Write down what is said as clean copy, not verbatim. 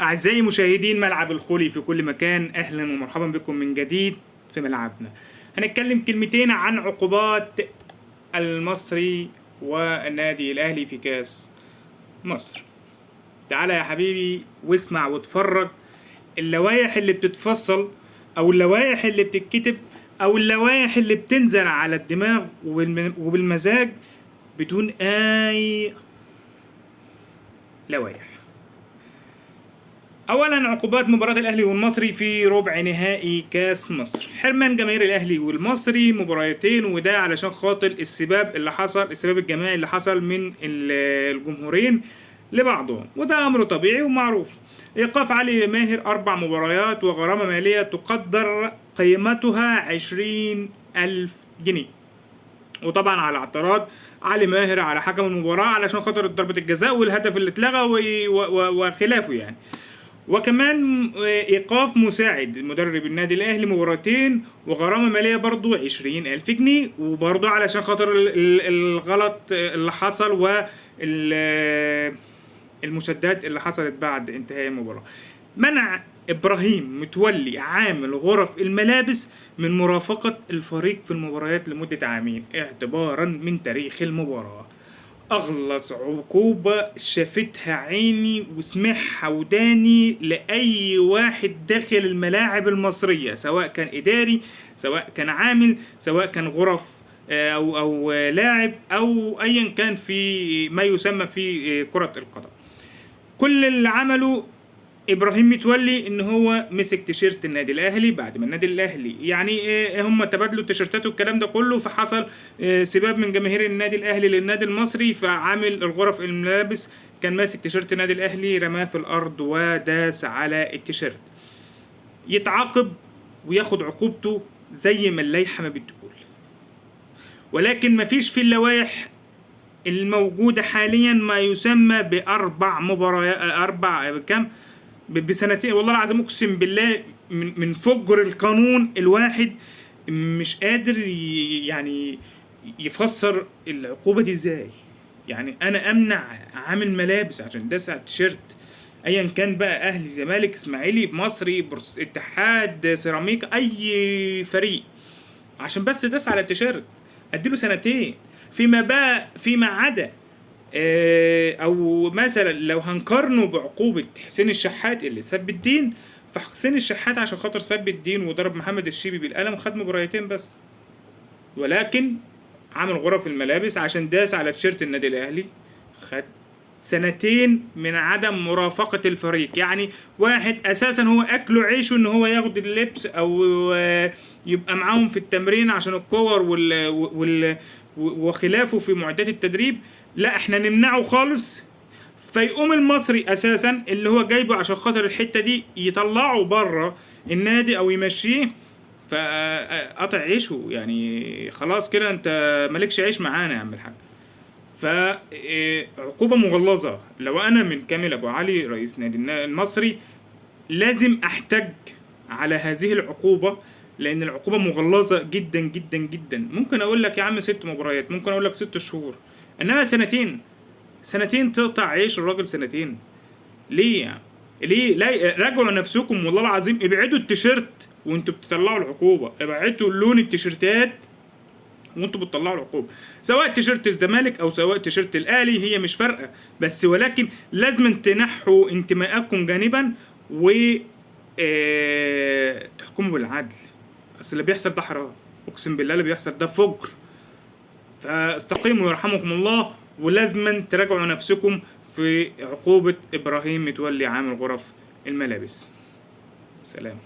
أعزائي مشاهدين ملعب الخولي في كل مكان، أهلا ومرحبا بكم من جديد في ملعبنا. هنتكلم كلمتين عن عقوبات المصري والنادي الأهلي في كاس مصر. تعالى يا حبيبي واسمع واتفرج. اللوائح اللي بتتفصل أو اللوائح اللي بتتكتب أو اللوائح اللي بتنزل على الدماغ وبالمزاج بدون أي لوائح. اولا، عقوبات مباراة الاهلي والمصري في ربع نهائي كاس مصر. حرمان جماهير الاهلي والمصري مباراتين، وده علشان خاطر السباب اللي حصل، السباب الجماعي اللي حصل من الجمهورين لبعضهم، وده امر طبيعي ومعروف. ايقاف علي ماهر 4 مباريات وغرامة مالية تقدر قيمتها 20,000 جنيه. وطبعا على اعتراض علي ماهر على حكم المباراة علشان خاطر ضربة الجزاء والهدف اللي اتلغى وخلافه يعني. وكمان ايقاف مساعد مدرب النادي الاهلي مباراتين وغرامه ماليه برضو 20,000 جنيه، وبرضو علشان خاطر الغلط اللي حصل والمشادات اللي حصلت بعد انتهاء المباراة. منع ابراهيم متولي عامل غرف الملابس من مرافقة الفريق في المباريات لمدة عامين اعتبارا من تاريخ المباراة. أغلظ عقوبة شافتها عيني وسمعها وداني لأي واحد داخل الملاعب المصرية، سواء كان إداري، سواء كان عامل، سواء كان غرف أو لاعب أو أيا كان في ما يسمى في كرة القدم. كل اللي عمله ابراهيم متولي ان هو مسك تيشيرت النادي الاهلي بعد ما النادي الاهلي يعني هم تبادلوا التيشيرتات والكلام ده كله، فحصل سباب من جماهير النادي الاهلي للنادي المصري، فعامل الغرف الملابس كان ماسك تيشيرت النادي الاهلي رماه في الارض وداس على التيشيرت. يتعاقب وياخد عقوبته زي ما اللائحة ما بتقول، ولكن مفيش في اللوائح الموجودة حاليا ما يسمى باربع مباريات، اربع كام بسنتين. والله العظيم اقسم بالله من فجر القانون الواحد مش قادر يعني يفسر العقوبة دي ازاي. يعني انا امنع عامل ملابس عشان داس على التيشيرت ايا كان بقى، اهلي، زمالك، اسماعيلي، مصري، اتحاد، سيراميك، اي فريق، عشان بس داس على التيشيرت اديله سنتين. فيما بقى فيما عدا او مثلا لو هنقارنه بعقوبة حسين الشحات اللي سب الدين، فحسين الشحات عشان خاطر سب الدين وضرب محمد الشيبي بالقلم خد مباراتين بس، ولكن عامل غرف الملابس عشان داس على تيشيرت النادي الاهلي خد سنتين من عدم مرافقة الفريق. يعني واحد اساسا هو اكله عيشه ان هو ياخد اللبس او يبقى معاهم في التمرين عشان الكور وخلافه في معدات التدريب، لا احنا نمنعه خالص. فيقوم المصري اساسا اللي هو جايبه عشان خاطر الحتة دي يطلعه بره النادي او يمشيه، فقطع عيشه يعني، خلاص كده انت مالكش عيش معانا يا عم الحاج. فعقوبة مغلظة. لو أنا من كامل أبو علي رئيس نادي المصري لازم أحتج على هذه العقوبة، لأن العقوبة مغلظة جدا جدا جدا. ممكن أقول لك يا عم 6 مباريات، ممكن أقول لك 6 شهور، إنما سنتين، سنتين تقطع عيش الراجل سنتين ليه يعني؟ ليه؟ لا، راجعوا نفسكم والله العظيم. ابعدوا التيشيرت وانتوا بتطلعوا العقوبة، ابعدوا لون التيشيرتات وانتوا بتطلعوا العقوبة، سواء تيشيرت الزمالك او سواء تيشيرت الاهلي، هي مش فارقه، بس ولكن لازم تنحوا انتماءاتكم جانبا و تحكموا بالعدل. اصل اللي بيحصل ده حرام، اقسم بالله اللي بيحصل ده فجر. فاستقيموا يرحمكم الله، ولازم تراجعوا نفسكم في عقوبة إبراهيم متولي عامل غرف الملابس. سلام.